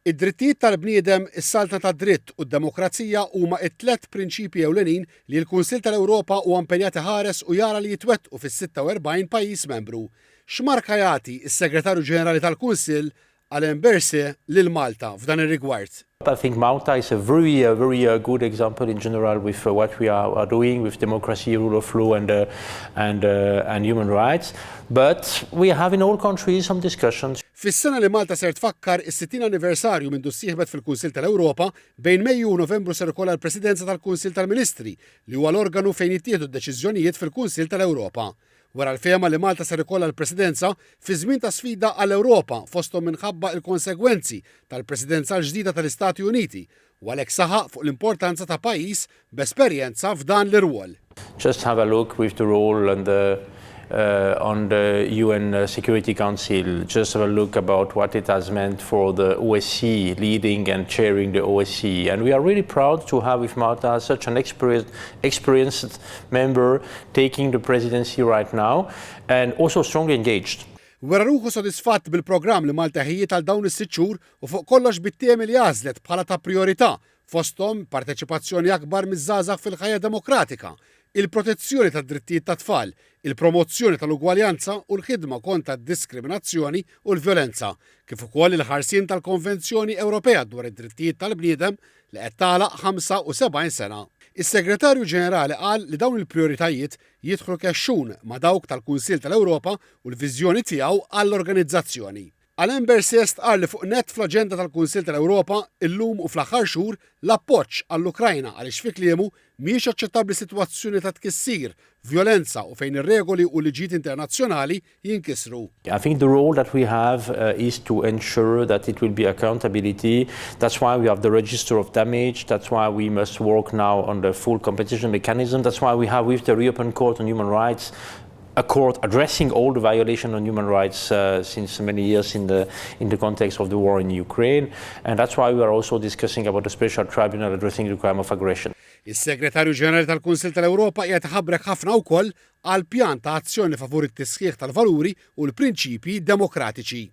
Id-drittijiet tal-bniedem, is-saltna tad-dritt u d-demokrazija huma t-tliet prinċipji ewlenin li l-Kunsill tal-Ewropa huwa impenjat iħares u jara li jitwettqu fis-46 pajjiż membru. X'marka jagħti s-Segretarju Ġenerali tal-Kunsill, Alain Berset, lil Malta f'dan ir-rigward? I think Malta is a very, very good example in general with what we are doing with democracy, rule of law and, and, and human rights. But we have in all countries some discussions. Fis-sena li Malta ser tfakkar is-60 anniversarju mindu ssieħbet fil-Kunsill tal-Ewropa, bejn Mejju u Novembru ser ikollha l-Presidenza tal-Kunsill tal-Ministri, li huwa l-organu fejn jittieħdu d-deċiżjonijiet fil-Kunsill tal-Ewropa. Wera l-fehma li Malta ser ikollha l-Presidenza fi żmien ta' sfida għall-Ewropa fosthom minħabba l-konsegwenzi tal-Presidenza l-ġdida tal-Istati Uniti u għalhekk saħaq fuq l-importanza ta' pajjiż b'esperjenza f'dan l-irwol. Just have a look with the role and the on the UN Security Council, just have a look about what it has meant for the OSCE, leading and chairing the OSCE. And we are really proud to have with Malta such an experienced member taking the presidency right now and also strongly engaged. Wera ruħu sodisfatt bil-programm li Malta ħejjiet għal dawn is-sitt xhur u fuq kollox bit-temi li għażlet bħala ta' prijorità, fosthom parteċipazzjoni akbar miż-żgħażagħ fil-ħajja demokratika, il-protezzjoni tad-drittijiet tat-tfal, il-promozzjoni tal-ugwaljanza u l-ħidma kontra d-diskriminazzjoni u l-vjolenza, kif ukoll il-ħarsien tal-Konvenzjoni Ewropea dwar id-Drittijiet tal-Bniedem li qed tagħlaq 75 sena. Is-Segretarju Ġenerali qal li dawn il-prijoritajiet jidħlu kexxun ma' dawk tal-Kunsill tal-Ewropa u l-viżjoni tiegħu għall-organizzazzjoni. Alain Berset stqarr li fuq nett fl-aġenda tal-Kunsill tal-Ewropa illum u fl-aħħar xhur l-appoġġ għall-Ukrajna għaliex fi kliemu mhijiex aċċettabbli sitwazzjoni ta' tkissir, vjolenza u fejn ir-regoli u l-liġijiet internazzjonali jinkisru. I think the role that we have is to ensure that it will be accountability. That's why we have the register of damage. That's why we must work now on the full compensation mechanism. That's why we have with the European Court on Human Rights a court addressing all the violation on human rights since many years in the context of the war in Ukraine. And that's why we are also discussing about a special tribunal addressing the crime of aggression. Is-Segretarju Ġenerali tal-Kunsill tal-Ewropa qiegħed iħabrek ħafna wkoll għal pjan ta' azzjoni favur it-tisħiħ tal-valuri u l-prinċipji demokratiċi.